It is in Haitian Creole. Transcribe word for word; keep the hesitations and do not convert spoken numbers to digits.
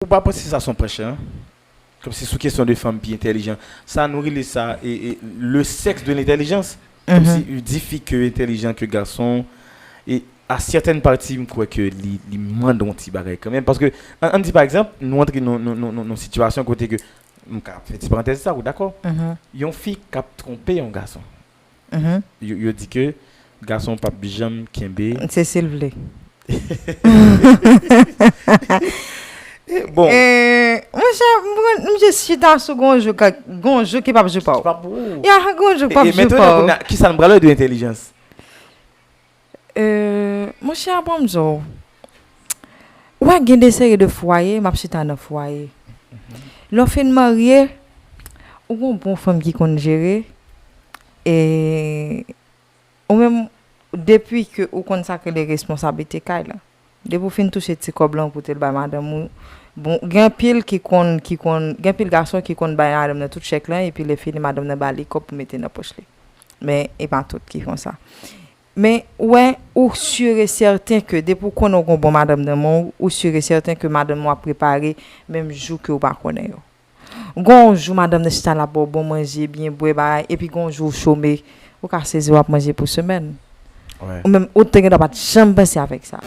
Ou pa panse sa se yon prèch, hein? Kòmsi sou kesyon de fanm pi entèlijan. Sa nou rele sa e, e, le sexe de l'intelligence. Kòmsi di fi ke entèlijan ke gason. E a sètèn pati, m kwè ke li, li mande yon ti bagay kanmenm. Paske, an, an di pa egzanp, nou antre nan, nan, nan, nan, nan sitiyasyon kote ke, m ka fè ti parantèz sa, ou dakò? Yon fi k ap twonpe yon gason. Yo, yo di ke gason p ap janm kenbe. Se sil vle. Bon. Eh, monchè, mwen, m jis chita sou gon jou, ka- gon jou ki p ap jou pa w. Pa pou ou. Ya, gon jou p ap jou pa w. Kisa n pral wè de entèlijans? Eh, monchè, bon, m di w. Ou wè, gen de seri de fwaye, m ap chita nan fwaye. Lè w fin marye, ou gon bon fanm ki konn jere, e ou menm, depi ke ou konn sa k rele responsablite kay la, depi w fin touche ti kòb lan, ou pote l bay madanm ou, bon, gen anpil ki konn, ki konn, gen anpil gason ki konn bay madanm nan tout chèk lan, epi lè fini, madanm nan ba li kòb pou mete nan pòch li. Men, e pa tout ki konsa. Men, ou wè, ou si e sèten ke depi w konnen w gon bon madanm nan men w, ou si e sèten ke madanm ou ap prepare menm jou ke w pa konnen yo. Gon jou, madanm nan chita la ba w bon manje, byen bwè, bagay, epi gon jou ou chome, ou ka sezi w ap manje pou semèn. Ou menm, ou te gen dwa pa t janm panse avèk sa.